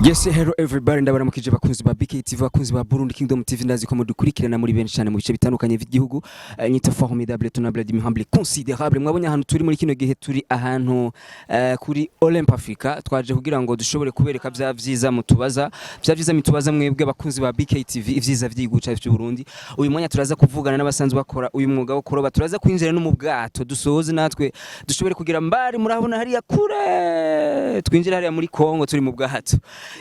Yes, hello everybody, ndabaramukije bakunzi ba BKTV, bakunzi ba Burundi Kingdom TV. Ndazi ko mudukurikirana muri benshi cyane mu bice bitandukanye by'igihugu. Nyita formidable, tenable, humble, considérable. Mwabonye ahantu turi muri kino gihe, turi ahantu kuri Olymp Africa. Twaje kugira ngo dushobore kubereka vya vyiza mutubaza, vya vyiza mitubaza mwebwe abakunzi ba BKTV, ivyiza vy'igihugu cyacu cy'u Burundi. Uyu mwanya turaza kuvugana n'abasanzwe bakora uyu mwuga wo kuroba, turaza kwinjira no mu bwato, dusohoze natwe dushobore kugira mbari. Murabona hariya kure, twinjira hariya muri Kongo turi mu bwato.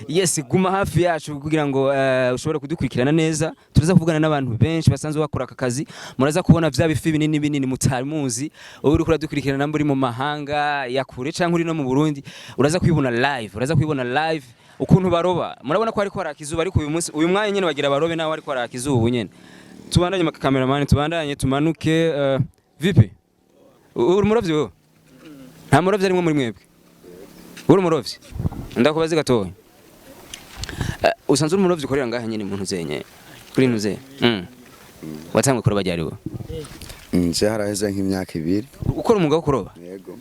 Yes, guma hafi yacu kugira ngo ushobore kudukurikirana neza. Turaza kuvugana n'abantu benshi basanzwe bakora aka kazi. Muraza kubona vya bifi binini binini mutari muzi. Wowe uriko uradukurikirana muri mu mahanga ya kure canke uri no mu Burundi, uraza kwibona live, uraza kwibona live ukuntu baroba. Murabona ko ariko haraka izuba, ariko uyu munsi, uyu mwanya nyene bagira barobe nawe ariko haraka izuba nyene. Tubandanye, cameraman, tubandanye tumanuke. Vipi, uri umurovyi wewe? Nta murovyi arimwo muri mwebwe? Uri umurovyi? Ndakubaze gatoya. Usanzwe uri umurovyi, ukorera ngaha nyene mu ntuzenye kuri ntuzenye. Watangwe kuroba ryari wewe? Nje haraheze nk'imyaka 2. Ukora umwuga wo kuroba? Yego.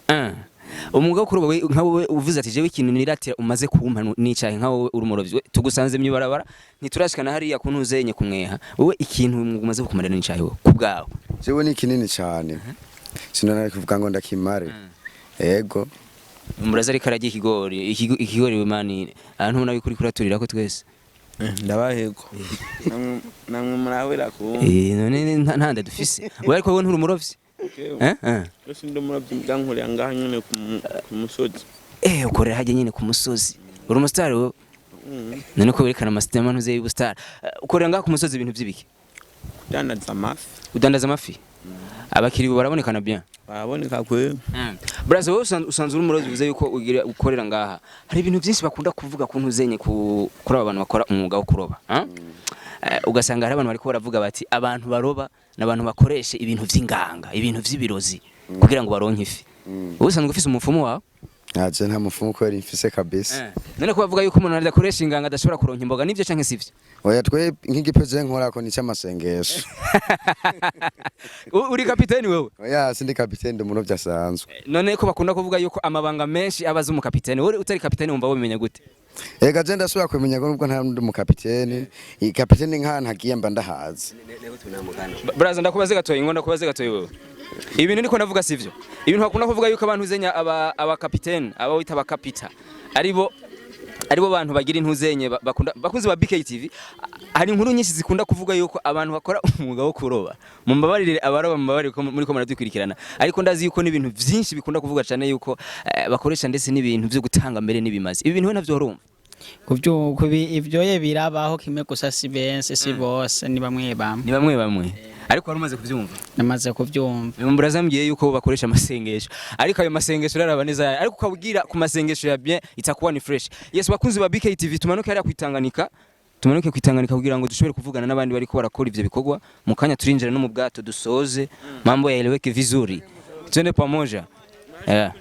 Umwuga wo kuroba, we nka wowe uvuze ati jewe ikintu niratira umaze kumpa nicaye, nka wowe uri umurovyi, we tugusanze mwibarabara, ntiturashikana hariya ku ntuzenye kumweha, wowe ikintu umwuga umaze kukumarira nicaye wowe ku bwawe? Jewe ni kinini cyane, sinonari kuvuga ngo ndakimare. Yego. Umuraza ariko ararya ikigori, ikigori mani ahantu ubona yuko uriko uraturira ko twese. Ndabahego namwe murabera ku None nta nda dufise we, ariko wowe nturi umurovyi? Eh. Yose ndi umurovyi, ndankorera ngaha nyene ku musozi. Ukorera hajya nyine ku musozi, uri umustar wowe. None ko werekana amasitema ntuze y'ubustar. Ukorera ngaha ku musozi ibintu by'ibiki? Kudandaza amafi. Udandaza amafi, abakiriya barabonekana bien? Baraboneka kwe. Braza, wowe usanzwe uri umurovyi, uvuze yuko ugira ukorera ngaha. Hari ibintu byinshi bakunda kuvuga ku ntuzenye ku kuri aba bantu bakora umwuga wo kuroba, ah? Ugasanga hari abantu bariko baravuga bati abantu baroba n'abantu bakoresha ibintu vy'inganga, ibintu vy'ibirozi kugira ngo baronke ifi. Wowe usanzwe ufise umupfumu wawe? Ntaje, nta mufumu kubera mfise kabisa. None ko bavuga yuko umuntu adakoresha inganga adashobora kuronka imboga, nivyo canke sivyo? Oya, twe nk'igipeje nkorako ni cy'amasengesho. Uri kapiteni wewe? Oya, sindi kapiteni, ndi umurovyi asanzwe. None ko bakunda kuvuga yuko amabanga menshi aba azi umukapiteni, wowe utari kapiteni wumva wobimenya gute? Ega je ndasubira kumenya ko nubwo nta ndi umukapiteni, iyi kapiteni nka ntagiye mba ndahazi. Braza, ndakubaze gatoyi, ngo ndakubaze gatoyi wewe. Ibintu niko ndavuga sivyo? Ibintu bakunda kuvuga yuko abantu uzenya aba kapiteni, aba wita abakapita, aribo bantu bagira intuzenye bakunda. Bakunzi ba BKTV, hari inkuru nyinshi zikunda kuvuga yuko abantu bakora umwuga wo kuroba, mumbabarire abaroba, mumbabarire ko muri ko muradukurikirana, ariko ndazi yuko n'ibintu vyinshi bikunda kuvuga cyane yuko bakoresha ndetse n'ibintu vyo gutanga mbere n'ibimazi. Ibi bintu we navyo urumva? Kubyo kubi ibyoye birabaho kimwe gusa, si benshi, si bose, ni bamwe bamwe. Ni bamwe bamwe, ariko wari umaze kuvyumva? Namaze kubyumva. Mburaza mbwiye yuko bakoresha amasengesho, ariko ayo masengesho raraba neza, ariko ukabwira ku masengesho ya bien itakuwa ni fresh. Yes, bakunzi ba BKTV, tumanuke hariya kwitanganika, tumanuke kwitanganika kugira ngo dushobore kuvugana n'abandi bariko barakora ivyo bikorwa. Mu kanya turinjira no mu bwato dusoze, mambo yaeleweke vizuri, twende pamoja. Yeah.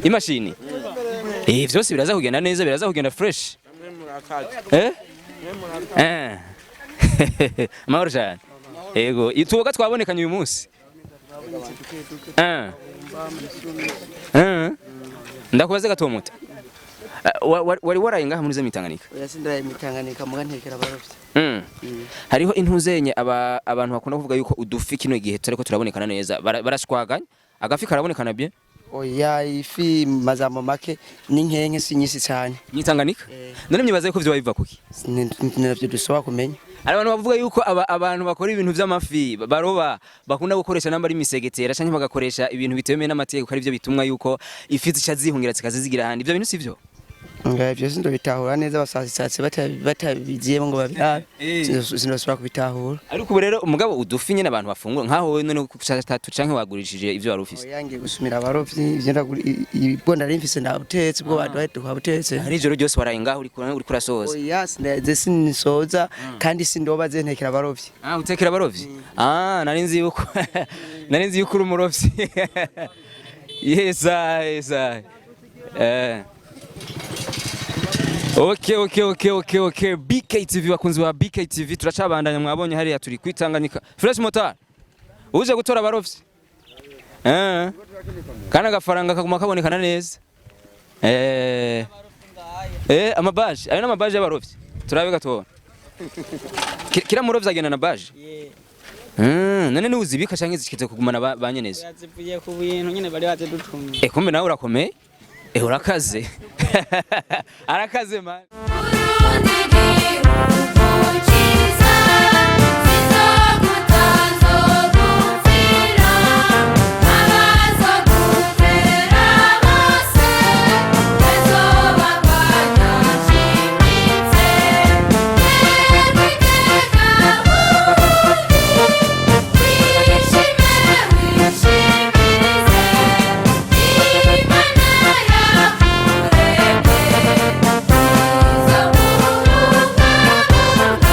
Imashini, vyose biraza kugenda neza, biraza kugenda fresh. Amahoro cyane. Yego, ituboga twabonekanye uyu munsi. Ndakubaze gato muta. Wari waraye ngaha muri Zemitanganika? Oya, sindaraye mitanganika, muga ntekera abarovyi. Hariho intuzenye aba abantu bakunda kuvuga yuko udufi kino gihe turiko turabonekana neza. Barashwaganya. Agafi karabonekana bien? Oya, ifi majambo make n'inkenke, si nyinshi cyane. Mwitanganika? None mwibaza yuko vyoba biva kuki? Navyo dushobora kumenya. Hari abantu bavuga yuko abantu bakora ibintu vy'amafi baroba bakunda gukoresha namba ari imisegetera canke bagakoresha ibintu bitemewe n'amategeko, ari byo bitumwa yuko ifi zica zihungira zikaza zigira ahandi. Ivyo bintu sivyo? Nga ivyo sindobitahura neza, basasitse batabigiyemo ngo babirabe. Sindosubira kubitahura. Ariko ubu rero umugabo udufi nyene abantu bafungura nkaho wowe none tatu canke wagurishije ivyo wari ufise? Oya, ngiye gusumira abarovyi ivyo ndagura, ibwo nari mfise ndabutetse, ubwo baduhaye tukabutetse. Hari ijoro ryose waraye ngaho uriko urasoza? Oya, sindaze, sinisoza kandi sindoba, ze ntekera abarovyi. Ah, utekera abarovyi. Ah, nari nzi yuko uri umurovyi. Yes. Okay. BKTV, bakunzi ba BKTV, turacabandanya. Mwabonye hariya turi kwitanganyika. Fresh motar. Uje gutora abarovyi. Kana agafaranga kaguma kabonekana neza. Amabaje ayo n'amabaje y'abarovyi, turabe gatoya. Kira murovyi agenda na baje. None ni uzibika canke zishikitse kugumana ba nyenezo? Zivuye ku bintu nyene bari bazidutumye. Kumbe nawe urakomeye. Urakaze, arakaze man. Burundi gihugu ciza, sinzogutazogupfira, abazogutera bose bazobagwanya nshimitse. Terwa iteka Burundi, wishime wishimirize, Imana yakuremye izokubungabunga.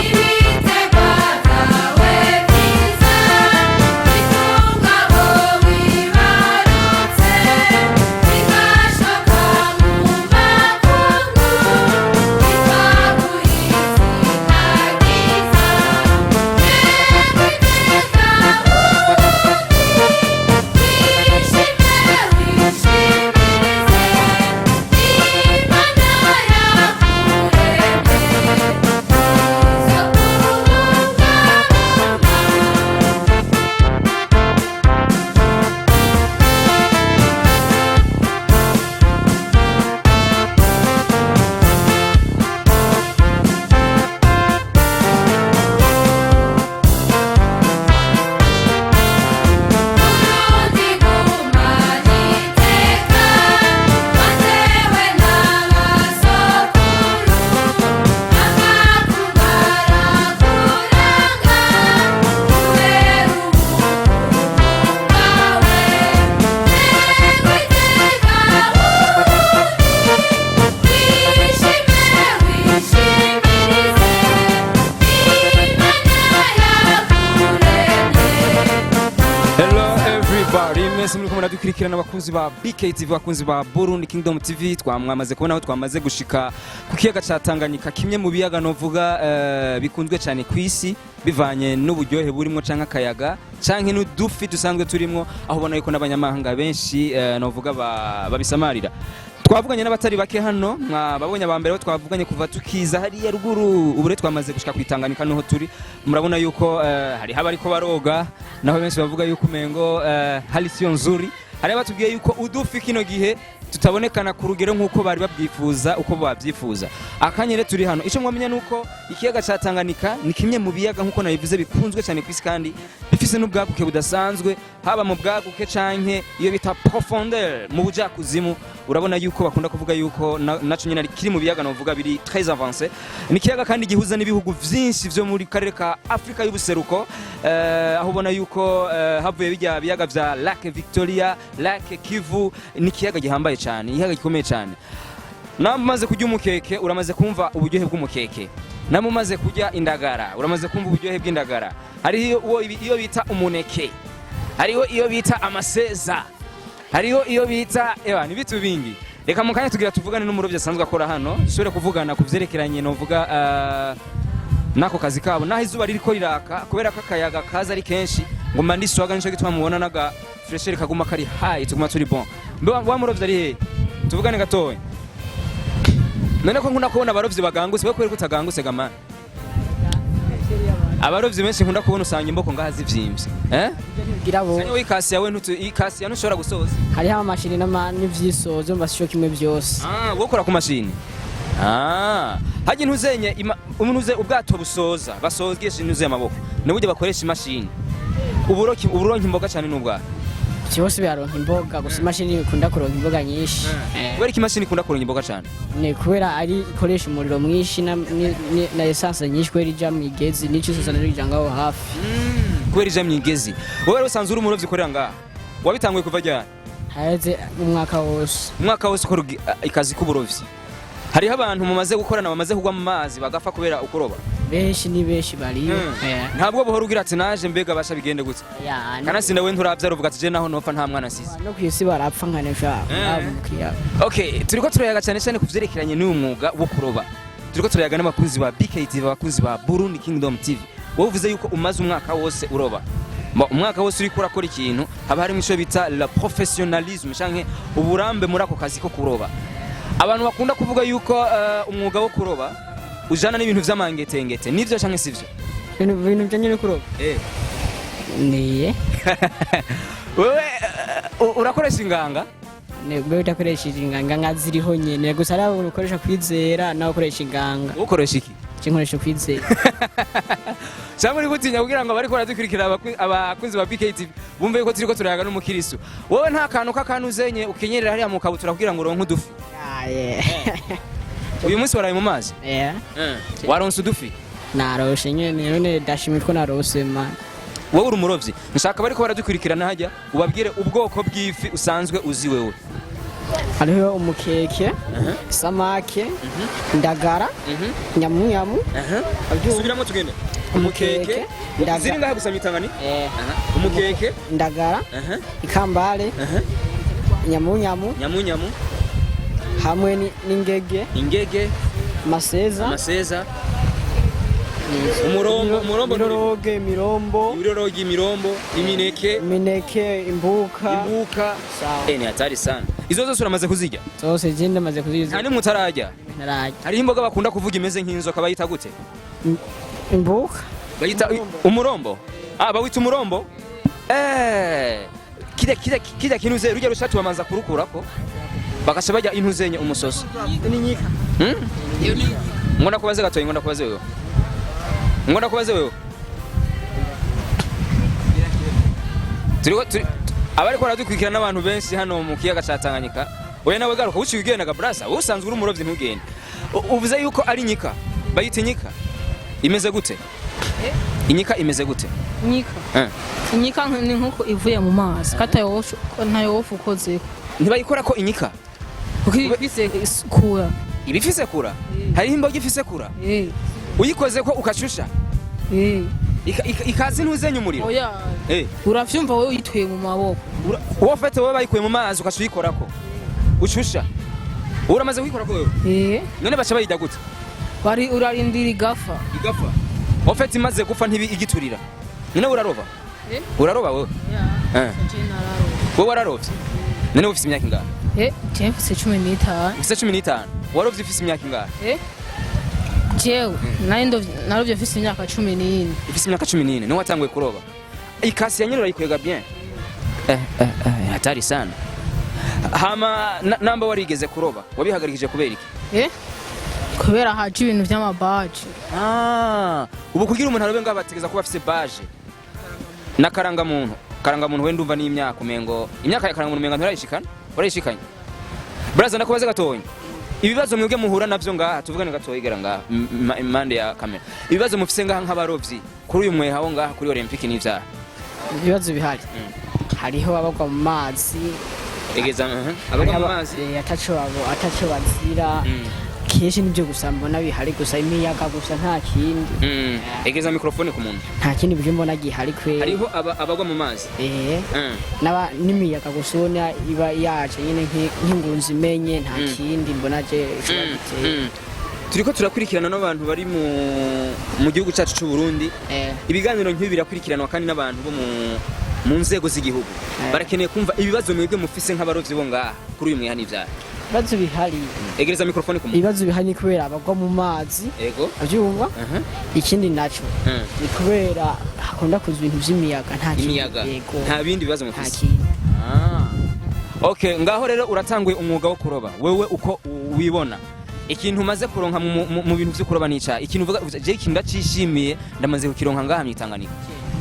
Ibitegwa byawe byiza bitunga abo wibarutse, bigashoka mu makungu, bikaguha izina ryiza. Terwa iteka Burundi, wishime wishimirize, Imana yakuremye izokubungabunga. Burundi gumana iteka, watewe n'abasokuru, akakubara kuranga, kubera ubuntu bwawe. Terwa iteka Burundi, wishime wishimirize, Imana yakuremye. Hello everybody, mwese muriko muradukurikirana, abakunzi ba BKTV, abakunzi ba Burundi Kingdom TV, twamwamaze kubona aho twamaze gushika ku kiyaga ca Tanganyika, kimwe mu biyaga novuga bikunzwe cyane ku isi bivanye n'uburyohe burimo canke akayaga canke n'udufi dusanzwe turimo, aho ubona yuko n'abanyamahanga benshi novuga babisamarira. Twavuganye n'abatari bake hano, mwababonye aba mbere bo twavuganye kuva tukiza hariya ruguru. Ubu rero twamaze gushika ku Tanganyika niho turi. Murabona yuko hariho abariko baroga, naho benshi bavuga yuko umengo hali siyo nzuri. Hari abatubwiye yuko udufi kino gihe tutabonekana ku rugero nk'uko bari babwifuza, uko babyifuza. Akanya rero turi hano, icyo mwamenya nuko ikiyaga ca Tanganyika ni kimwe mu biyaga, nk'uko nabivuze, bikunzwe cyane ku isi kandi bifise n'ubwaguke budasanzwe, haba mu bwaguke canke iyo bita profondeur, mu bujakuzimu. Urabona yuko bakunda kuvuga yuko naco nyene ari kiri mu biyaga novuga biri très avancé. Ni ikiyaga kandi gihuza n'ibihugu vyinshi vyo muri karere ka Afrika y'ubuseruko, aho ubona yuko havuye bijya biyaga vya Lac Victoria, Lac Kivu. Ni ikiyaga gihambaye cyane, ikiyaga gikomeye cyane. Nawe umaze kurya umukeke, uramaze kumva uburyohe bw'umukeke. Nawe umaze kurya indagara, uramaze kumva uburyohe bw'indagara. Hariho iyo bita umuneke, hariho iyo bita amaseza, hariho iyo bita ewa ni bitu bingi. Reka mu kanya tugira tuvugane n'umurovyi asanzwe akora hano, dusubire kuvugana ku vyerekeranye novuga nako kazi kabo, naho izuba ririko riraka kubera ko akayaga kaza ari kenshi. Ngo mba ndiswaga, nico gituma mubona n'aga fraîcheur kaguma kari high, tuguma turi bon. Mbe wa murovyi ari hehe? Tuvugane gatoya. None ko nkunda kubona abarovyi bagangutse, we kubera ko utagangutse gamana? Abarovyi benshi nkunda kubona usanga imboko ngaha zivyimbye, eh. Kugira bo. Sanya ikasi yawe ntutu ikasi ya ntushobora gusoza. Hariho amamashini n'ivyisozo, mba sico kimwe byose. Ah, wokora ku mashini. Ah, haji ntuzenye umuntu uze ubwato busoza, basogesha intuze amaboko. Nibuje bakoresha imashini. Uburoki uburonka imboga cyane n'ubwato. Byose biraronka imboga, gusa imashini ikunda kuronka imboga nyinshi. Kubera ko imashini ikunda kuronka imboga cyane. Ni kubera ari ikoresha umuriro mwinshi na essence nyinshi, kubera ija mw'igezi n'ico isoza naryo rija ngaho hafi. Kubera ija mwigezi. Wowe rero usanzwe uri umurovyi ukorera ngaha. Wabitanguye kuva ryari? Haheze umwaka wose. Umwaka wose ukora ikazi k'uburovyi. Hariho abantu mumaze gukorana bamaze kugwa mu mazi bagapfa kubera ukuroba. Benshi ni benshi bariyo. Ntabwo buhora ugira ati naje mbega basha bigende gute? Ya, Kanatsinda we nturabyara, uvuga ati je naho nopfa nta mwana nsize. No kwisi barapfa nkanesha abukiya. Okay, turiko turayaga cyane cyane ku vyerekeranye n'uyu mwuga wo kuroba. Turiko turayaga n'abakunzi ba BKTV, abakunzi ba Burundi Kingdom TV. Wowe uvuze yuko umaze umwaka wose uroba. Umwaka wose uriko urakora ikintu, haba harimo ico bita la professionnalisme canke uburambe muri ako kazi ko kuroba. Abantu bakunda kuvuga yuko umwuga wo kuroba ujana n'ibintu vy'amangetengete, nivyo canke sivyo? Ibintu bijanye no kuroba niye. Wewe urakoresha inganga? Mbe udakoresheje inganga nka ziriho nyene gusa, ari abo ukoresha kwizera nawe ukoresha inganga. Ukoresha iki? Je nkoresha kwizera. Cyangwa uri gutinya kugira ngo abariko baradukurikira, abakunzi ba BKTV, bumve yuko turiko turayaga n'umukiristo? Wowe nta kantu k'akantu uzenye ukenyerera hariya mu kabutura kugira ngo uronke udufi? Aye. Uyu munsi waraye mu mazi? Eh. Waronse udufi? Naroshe nyene, none ndashimye ko narose man. Wowe uri umurovyi, nshaka bariko baradukurikirana hajya ubabwire ubwoko bw'ifi usanzwe uzi wewe. Hariho umukeke, samake, indagara, nyamunyamu. Subiramo tugende. Umukeke, indagara. Ziri ngaha gusa mwitangani. Eh. Umukeke. Indagara, ikambale, nyamunyamu. Nyamunyamu. Hamwe n'ingege. Ingege. Amaseza. Amaseza, umurombo, umurombo. Miroroge, mirombo. Ibirorogi, imirombo, imineke. Imineke, imbuka. Imbuka. Sawa. Eh, ni hatari sana. Izo zose uramaze kuzirya? Zose je ndamaze kuzirya. Nta nimwe utararya? Ntararya. Hariho imboga bakunda kuvuga imeze nk'inzoka, bayita gute? Imbuka. Bayita umurombo. Ah, bawita umurombo. Eh, kirya kintu uze rujya rushatu bamanza kurukurako, bagaca barya intuzenye umusoso. Ni nyika. Ngo ndakubaze gatoyi, ngo ndakubaze wewe, ngo ndakubaze wewe. Turiko turi abariko baradukurikira n'abantu benshi hano mu kiyaga ca Tanganyika. Oya, nawe garuka uciye ugenda brasa, wowe usanzwe uri umurovyi, ntugende. Uvuze yuko ari nyika, bayita inyika, imeze gute inyika, imeze gute? Inyika. Inyika ni nk'uko ivuye mu mazi ko ntayo wofu ukozeko. Ntibayikora ko inyika? Kuko iba ifise kura. Iba ifise kura? Hariho imboga ifise kura? Eh. Uyikoze ko ukashusha? Eh. Ikaza intuzenya umuriro? Oya. Eh. Uravyumva wowe uyitwaye mu maboko. Uwo ufite wowe bayikuye mu mazi ukaca uyikorako ushusha, uramaze kuyikorako wewe? Eh. None baca bayirya gute? Bari urarindira igafa. Igapfa ofete, imaze gupfa ntibi igiturira. None uraroba? Eh? Uraroba wewe? Ya. Eh. Je nararoba. Wowe wararovye, none ufise imyaka ingahe? Eh, je mfise 15. Ufise 15, warovye ufise imyaka ingahe? Eh? Jewe nari narovye mfise imyaka 14. Ufise imyaka 14 niwe watanguye kuroba? Ikasi ya nyene urayikwega bien? Eh, eh, eh, hatari sana. Hama namba warigeze kuroba wabihagarikije kubera iki? Eh? Kubera haje ibintu vy'amabaji. Ah, ubu kugira umuntu arobe ngaho bategeza kuba afise baje na karangamuntu. Karangamuntu we ndumva n'imyaka umengo imyaka ya karangamuntu umengo nturayishikana, warayishikanye braza. Ndakubaze gatonya ibibazo mwebwe muhura navyo ngaha, tuvugane gatoya, igera ngaha impande ya kamera. Ibibazo mufise ngaha nk'abarovyi kuri uyu mweha wo ngaha kuri Olympic n'ivyaha? Ibibazo bihari, hariho abagwa mu mazi. Egeza, abagwa mu Hariho mazi. Ataco bazira. Kenshi nibyo gusa mbona bihari gusa, imiyaga gusa, nta kindi. Egeza microphone ku muntu. Nta kindi byo mbona gihari kweri. Hariho abagwa mu mazi? Eh. N'imiyaga gusa ubona iba yaje nyine nk'ingunzi imenye, nta kindi mbona je ishobora gutera. Turiko turakurikirana n'abantu bari mu gihugu cyacu cy'u Burundi. Ibiganiro nk'ibi birakurikiranwa kandi n'abantu bo mu nzego z'igihugu. Barakeneye kumva ibibazo mwebwe mufise nk'abarovyi bo ngaha kuri uyu mweha n'ivyaha. Ibibazo bihari. Egereza microphone ku muntu. Ibibazo bihari ni kubera abagwa mu mazi. Abyumva. Ikindi naco ni kubera hakunda kuza ibintu vy'imiyaga, nta kindi. Imiyaga. Yego. Nta bindi bibazo Nta mufise? kindi. Ah. Okay, ngaho rero uratanguye umwuga wo kuroba. Wewe uko wibona, ikintu umaze kuronka mu bintu vyo kuroba nica ikintu uvuga je ikintu ndacishimiye ndamaze kukironka ngaha mwitanganika?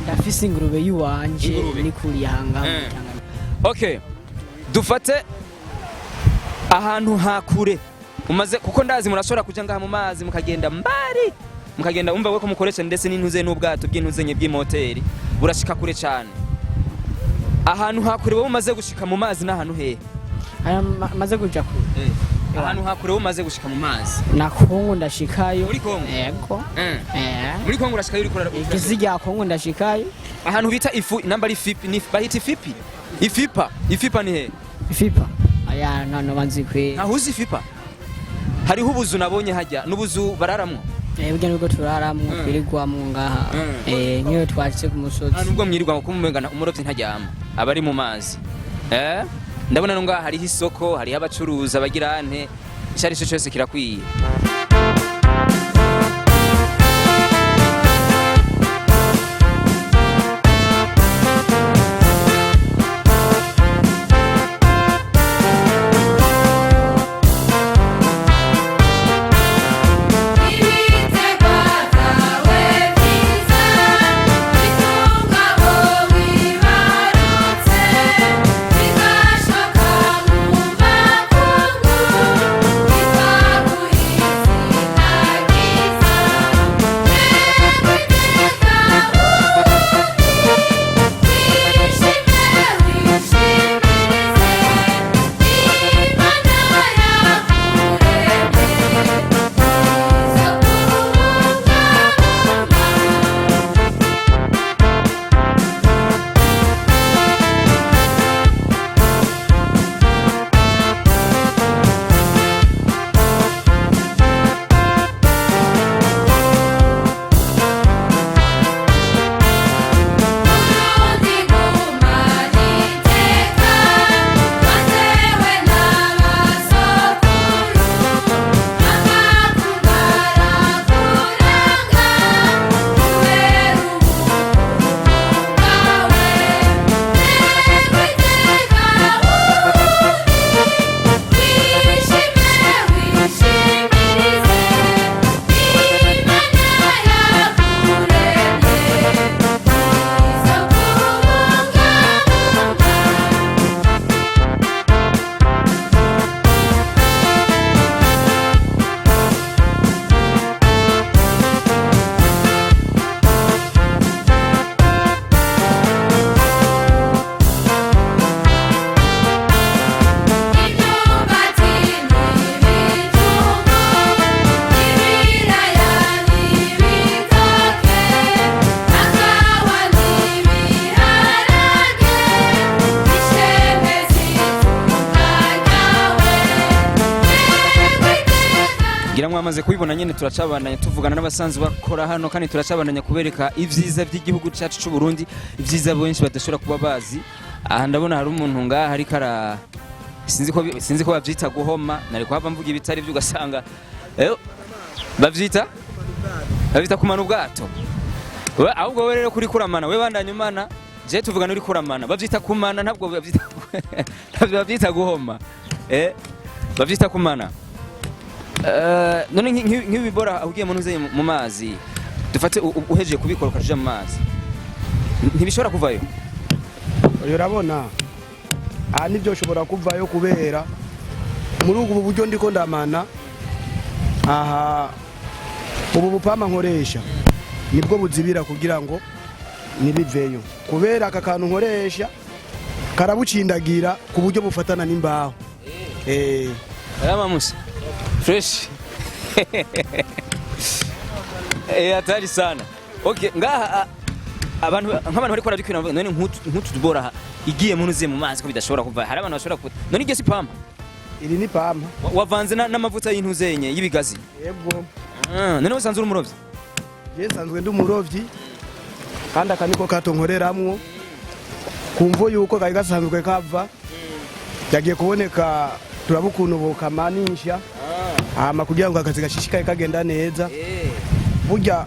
Ndafise ingurube yiwanje. Ingurube. Nikuriye ahangaha mu Tanganyika. Okay, dufate ahantu hakure umaze, kuko ndazi murashobora kuja ngaha mu mazi mukagenda mbari, mukagenda umva we ko mukoresha ndetse n'intuze n'ubwato bw'intuzenye bw'imoteri burashika kure cyane. Ahantu hakure wowe umaze gushika mu mazi n'ahantu hehe? Aya maze kuja kure. Ahantu hakure umaze gushika mu mazi? Na Kongo ndashikayo. Muri Kongo? Yego. Muri Kongo urashikayo, uriko Igizi rya Kongo ndashikayo. Ahantu bita ifu namba ari ifipi, ni bahita ifipi, ifipa, ifipa ni he? Ifipa aya nta banzi kwe. Ntahuzi ifipa? Hariho ubuzu nabonye hajya n'ubuzu bararamwo. Burya nubwo turaramwo, twirirwamwo ngaha. Nk'iyo twashitse ku musozi. Nta nubwo mwirirwa, kuko mumengana umurovyi ntaryama, aba ari mu mazi. Ndabona no ngaha hariho isoko, hariho abacuruza bagira ante, icyo ari cyo cyose kirakwiye. Ibitegwa byawe byiza bitunga abo wibarutse, bigashoka mu makungu, bikaguha izina ryiza. Yewe iteka wundi wishime, wishimirize Imana yakuremye. Zo kubungabunga. Burundi gumana iteka watewe n'abasokuru, amakungara kuranga kubera ubuntu bwawe. Yewe iteka wundi wishime, wishimirize Imana yakuremye. Zo kubungabunga. Imyumbati n'ibijumbu, ibiraya n'ibitoke, akawa n'ibiharage, ishembe zitunga ryawe. Yewe iteka. Ngira mwamaze kubibona nyene, turacabandanya tuvugana n'abasanzwe bakora hano, kandi turacabandanya kubereka ivyiza by'igihugu cyacu cy'u Burundi, ivyiza benshi badashobora kuba bazi. Aha ndabona hari umuntu ngaha ariko ara sinzi ko bavyita guhoma, nari kuhava mvuga ibitari byo, ugasanga bavyita kumana ubwato. We ahubwo we rero kuri kuramana, we bandanya umana, je tuvugana uri kuramana. Bavyita kumana, ntabwo bavyita guhoma, bavyita kumana. None nk'ibi bora ugiye mu ntuze mu mazi, dufate uhejeje kubikora ukaja mu mazi, ntibishobora kuvayo? Oya, urabona aha nibyo ushobora kuvayo, kubera muri ubu buryo ndiko ndamana aha, ubu bupama nkoresha nibwo buzibira kugira ngo ntibiveyo, kubera aka kantu nkoresha karabucindagira ku buryo bufatana n'imbaho. Salama Musa. Fresh. Hatari sana. Okay, ngaha abantu nk'abantu bariko baradukwira bavuga, none nkutu tubora aha, igiye mu ntuze mu mazi ko bidashobora kuva. Hari abantu bashobora kuva. None iryo si pampa? Iri ni pampa. Wavanze n'amavuta y'intuzenye y'ibigazi. Yego. Ah, none usanzwe uri umurovyi? Je nsanzwe ndi umurovyi, kandi aka niko kato nkoreramwo, kumvo yuko kari gasanzwe kava yagiye kuboneka, turaba ukuntu bukamanisha hama kugira ngo akazi gashishikaye kagenda neza. Burya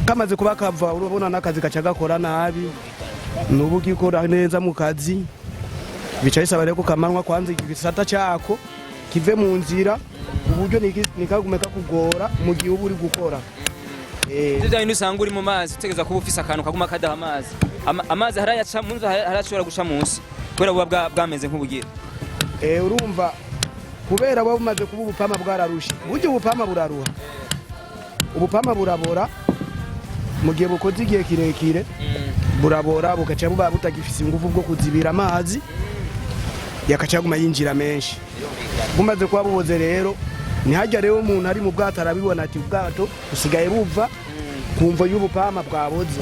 kamaze kuba kava, urabona n'akazi gaca gakora nabi, nubu gikora neza mu kazi bica bisaba rero ko kamanwa kwanza igisata cako kive mu nzira, ku buryo nikagume kakugora mu gihe uba uri gukora. Ivyo bya bintu usanga uri mu mazi utegeza kuba ufise akantu kaguma kadaha amazi. Amazi harayaca mu nzu, harashobora guca munsi kubera buba bwameze nk'ubugira. Urumva kubera buba bumaze kuba ubupama bwararushe. Burya ubupama buraruha, ubupama burabora mu gihe bukoze igihe kirekire, burabora bugaca buba butagifise ingufu bwo kuzibira amazi. Yakaca yaguma yinjira menshi. Bumaze kuba buboze rero, ntihajya rero umuntu ari mu bwato arabibona ati ubwato busigaye buva kumva y'ubupama bwaboze.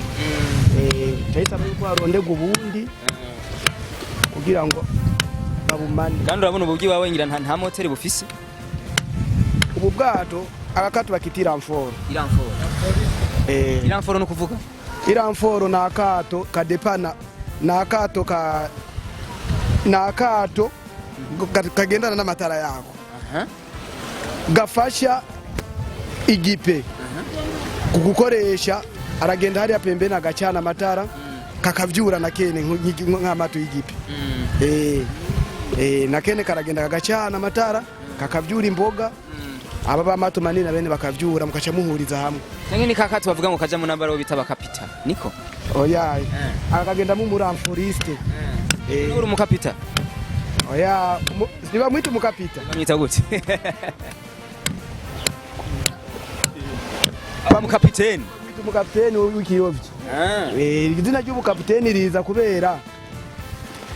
Cyahise yuko harondegwa ubundi kugira ngo babumane. Kandi urabona ubu bw'iwawe ngira nta moteri bufise. Ubu bwato, aka kato bakita iramforo. Iramforo? Eh. Iramforo no kuvuga? Iramforo ni akato kadepana, ni akato ka ni akato kagendana n'amatara yako, gafasha igipe kugukoresha. Aragenda hariya pembeni agacana amatara, kakavyura na kene nk'amato y'igipe. Na kene karagenda kagacana amatara, kakavyura imboga. Aba b'amato manini na bene bakavyura, mukaca muhuriza hamwe. Canke ni kakato bavuga ngo kajamo n'abaro bita bakapita niko? Oya, akagendamo umuramforiste. Uri umukapita? Oya, ntibamwita umukapita. Bamwita gute? Umukapiteni? Bamwita umukapiteni w'ikiyovyi. Izina ry'ubukapiteni riza kubera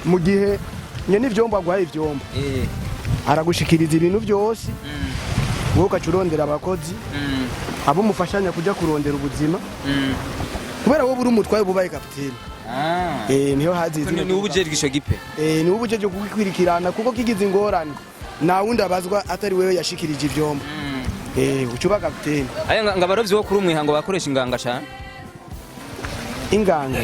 mu gihe nyene ivyombo aguhaye ivyombo, aragushikiriza ibintu byose, wowe ugaca urondera abakozi abo mufashanya kuja kurondera ubuzima, kubera wowe uri umutwaye uba ubaye kapiteni. Niho hazi izina. Ni ubujejwe ico gipe? Ni ubujejwe kugikwirikirana, kuko kigize ingorane nta wundi abazwa atari wewe yashikirije ivyombo. Uca uba kapiteni. Aya ngo abarovyi bo kuri umwihango bakoresha inganga cane. Inganga?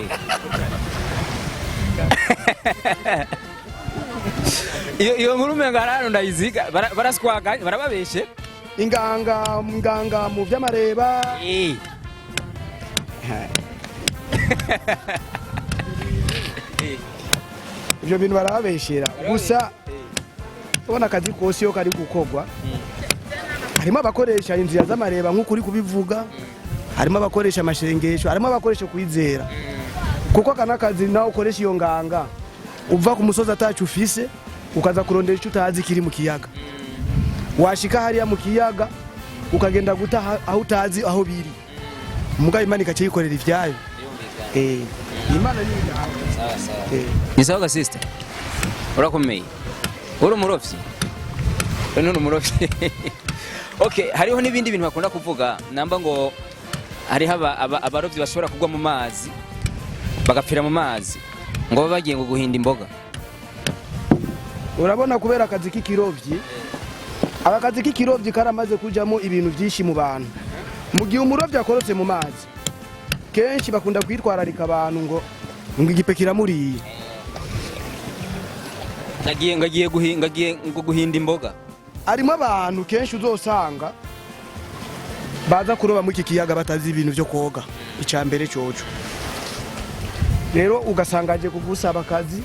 Iyo nkuru umenga hari ahantu ndayiziga, baraswaga barababeshe. Inganga mu vy'amareba? Ivyo bintu barababeshera gusa. Ubona akazi kose iyo kari gukorwa, harimo abakoresha inzira z'amareba nk'uko uri kubivuga, harimo abakoresha amashengesho, harimo abakoresha kwizera, kuko aka n'akazi nawe ukoresha iyo nganga, uva ku musozi atacu ufise, ukaza kurondera icyo utazi kiri mu kiyaga. Washika hariya mu kiyaga ukagenda guta aho utazi aho biri. Mugabo Imana ikaca yikorera ivyayo. Imana ni inganga. Ni sawa sister, urakomeye? Uri umurovyi? We nturi umurovyi. Okay, hariho n'ibindi bintu bakunda kuvuga namba ngo hariho abarovyi bashobora kugwa mu mazi bagapfira mu mazi, ngo babe bagiye ngo guhinda imboga. Urabona, kubera akazi k'ikirovyi, aka kazi k'ikirovyi karamaze kujamo ibintu byinshi mu bantu. Mu gihe umurovyi akorotse mu mazi, kenshi bakunda kwitwararika abantu ngo igipe kiramuriye. Ngagiye guhinga, ngagiye ngo guhinda imboga. Harimo abantu kenshi uzosanga baza kuroba muri iki kiyaga batazi ibintu byo koga. Icya mbere coco rero, ugasanga aje kugusaba akazi,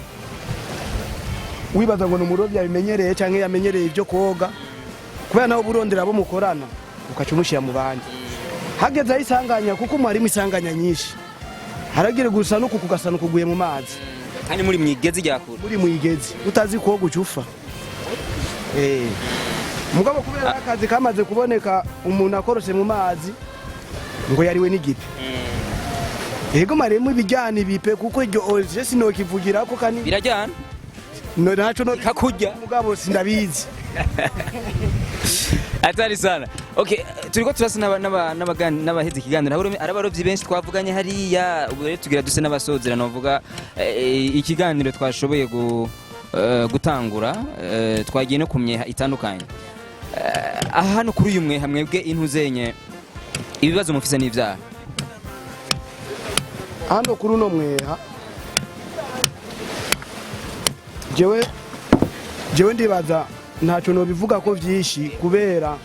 wibaza ngo ni umurovyi yabimenyereye cyangwa yamenyereye ibyo koga, kubera nawe uba urondera abo mukorana, ukaca umushyira mu bandi. Hageze aho isanganya, kuko harimo isanganya nyinshi, haragira gusa no kukugasana ukuguye mu mazi. Kandi muri mwigezi rya kure. Muri mwigezi utazi koga, uca ufa. Mugabo kubera akazi kamaze kuboneka, umuntu akorose mu mazi ngo yariwe n'igipe. Yego, maremo ibijyana ibipe, kuko iryo oje sinokivugira ko kani Birajyana. No, naco no Kakurya. Mugabo sindabizi. Atari sana. Okay, turiko turasa n'abaheze ikiganiro. Hari abarovyi benshi twavuganye hariya. Ubu rero tugira duse n'abasozera, novuga ikiganiro twashoboye gutangura, twagiye no ku myeha itandukanye. Aha hano kuri uyu mweha, mwebwe intuzenye ibibazo mufise n'ivyaha? Hano kuri uno mweha, jewe ndibaza ntacyo nobivuga ko vyinshi, kubera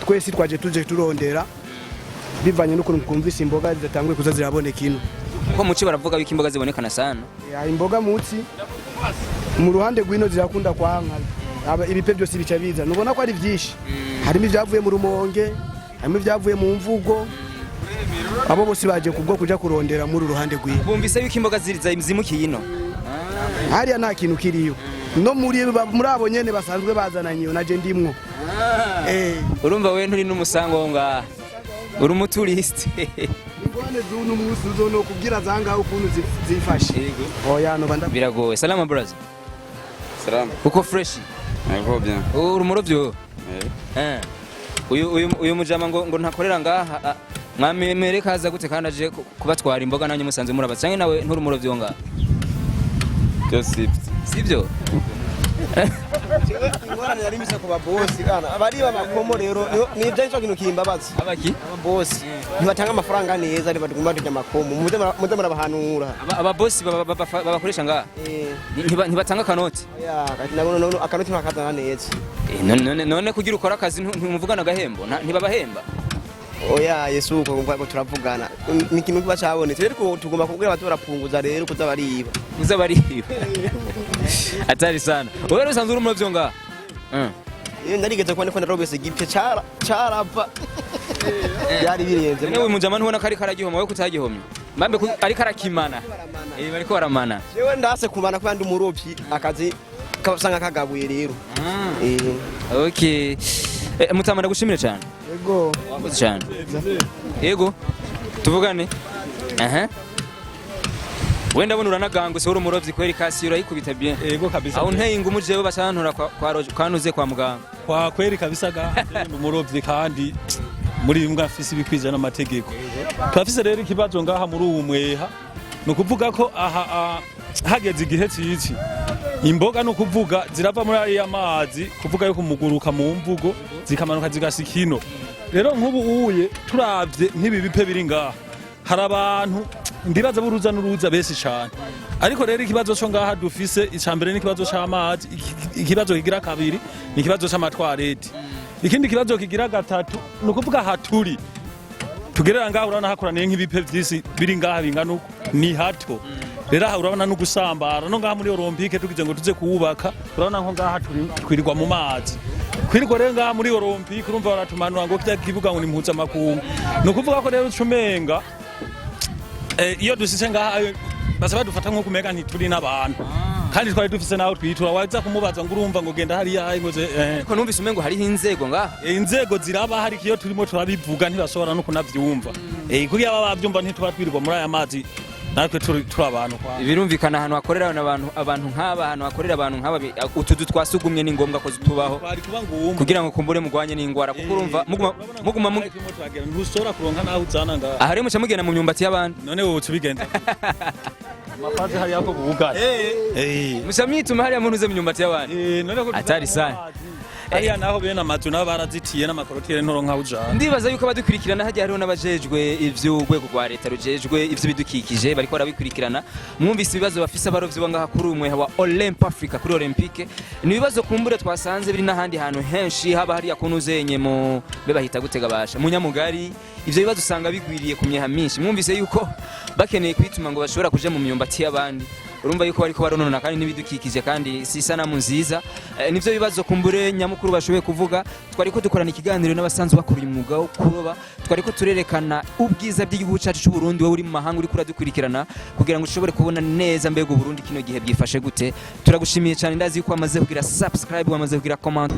twese twaje tuje turondera bivanye n'ukuntu twumvise imboga zidatanguye kuza ziraboneka ino. Kuko muci baravuga yuko imboga zibonekana sana. Ya, imboga mutsi mu ruhande rw'ino zirakunda kwanka. Ibipe byose bica biza, nubona ko ari byinshi. Harimo ibyavuye mu Rumonge, harimo ibyavuye mu Mvugo. Abo bose baje kubwo kuja kurondera muri uruhande rw'ino. Bumvise yuko imboga zimukiye ino. Hariya nta kintu kiriyo, no muri abo nyene basanzwe bazananye iyo naje ndimwo. Urumva we nturi n'umusango wo ngaha, uri umuturiste. Ingorane z'uno munsi uzonokubwira zangahe ukuntu zifashe? Oya, noba Biragoye. Salama brother. Salama. Uko fresh? Niko bien. Uri umurovyi wowe? Eh. Uyu mujama ngo ntakorera ngaha, mwamemere kaza gute kandi aje kubatwara imboga nanyu musanze muraba, canke nawe nturi umurovyi wo ngaha? Byose sibyo. Sibyo? Ingorane nari mise ku babosi kana abariba amakomo rero nivyo nico kintu kimbabaza. Abaki? Ababosi ntibatanga amafaranga neza, ntibaguma turya amakomo, muze murabahanura. Ababosi babakoresha ngaha ntibatanga akanoti? Oya, akanoti ntakazana neza. None kugira ukora akazi ntimuvugana agahembo? Ntibabahemba? Oya, yesu uko ngo turavugana ni ikintu kiba cabonetse rero tugomba kubwira abato barapunguza rero kuza bariba. Kuza bariba atari sana. Wewe rero usanzwe uri umurovyi ngaha? Iyo narigeze kubona ko narobese igipye carava byari birenze. None uyu mujama ntubona ko ariko aragihoma, wowe kutagihomye mbambe ariko arakimana? Bariko baramana. Jewe ndase kumana kubera ndi umurovyi, akazi kasanga kagabuye rero. Okay. Mutama, ndagushimire cyane. Yego. Wakoze cyane. Yego. Tuvugane. Aha. Wenda ndabona uranaganguse, uri umurovyi kweri, kasi urayikubita bien. Yego kabisa. Aho nteye ingumu jewe bacantura kwa Roger, kwanuze kwa muganga. Kwa kweri kabisa ga ndi umurovyi kandi muri bimwe afise ibikwije n'amategeko. Turafise rero ikibazo ngaha muri uwu mweha. Ni ukuvuga ko aha hageze igihe cici imboga, ni ukuvuga zirava muri ariya mazi, kuvuga yuko umuguruka mu mvugo zikamanuka zigasika ino. Rero nk'ubu uye turavye nk'ibi bipe biri ngaha, hari abantu ndibaza b'uruza n'uruza benshi cane. Ariko rero ikibazo co ngaha dufise ica mbere ni ikibazo c'amazi, ikibazo kigira kabiri ni ikibazo c'amatwarete, ikindi kibazo kigira gatatu ni ukuvuga aha turi tugerera ngaha urabona hakoraniye nk'ibipe vyinshi biri ngaha bingana uko, ni hato. Rero aha urabona no gusambara no ngaha muri Olympique tugize ngo tuze kuwubaka, urabona nko ngaha twirirwa mu mazi, kwirirwa rero ngaha muri Olympique urumva baratumanura ngo kirya kibuga ngo ni mpuzamakungu. Ni ukuvuga ko rero uca umenga iyo dushitse ngaha basaba dufata nko kumenga ntituri n'abantu kandi twari dufise naho twitura, waza kumubaza ngo urumva ngo genda hariya ngo Ariko numvise umengo hariho inzego ngaha. Inzego ziraba hari, iyo turimo turabivuga ntibashobora no kunavyumva. Kugira baba bavyumva ntituba twirirwa muri aya mazi, natwe turi abantu kwa. Birumvikana ahantu hakorera abantu nk'aba, ahantu hakorera abantu nk'aba, utuzu twasugumwe ni ngombwa ko tubaho. Twari kuba ngombwa. Kugira ngo kumbure mugwanye n'ingwara, kuko urumva muguma Ntushobora kuronka naho uzana ngaha. Aha rero muca mugenda mu myumbati y'abandi. None wowe ubigenza amafazi hariya ko bugaye. Muca mwituma hariya muntu uze mu myumbati y'abandi. None ko Atari sana. Hariya naho bene amazu nabo barazitiye n'amakorotire, nturonka aho ujana. Ndibaza yuko abadukurikirana hajya hariho n'abajejwe ivy'urwego rwa leta rujejwe ivy'ibidukikije bariko barabikurikirana. Mwumvise ibibazo bafise abarovyi bo ngaha kuri umwe wa Olymp Africa, kuri Olympique. Ni ibibazo kumbure twasanze biri n'ahandi hantu henshi, haba hariya kunuzenye mu be bahita gutega basha mu Nyamugari. Ivyo bibazo usanga bigwiriye ku myeha myinshi. Mwumvise yuko bakeneye kwituma ngo bashobora kuja mu myumbati y'abandi, urumva yuko bariko baronona kandi n'ibidukikije, kandi si isanamu nziza. Nivyo bibazo kumbure nyamukuru bashoboye kuvuga. Twariko dukorana ikiganiro n'abasanzwe bakora uyu mwuga wo kuroba, twariko turerekana ubwiza bw'igihugu cacu c'u Burundi. Wowe uri mu mahanga uriko uradukurikirana kugira ngo ushobore kubona neza mbega Burundi kino gihe bwifashe gute, turagushimiye cyane. Ndazi yuko wamaze kugira subscribe, wamaze kugira comment.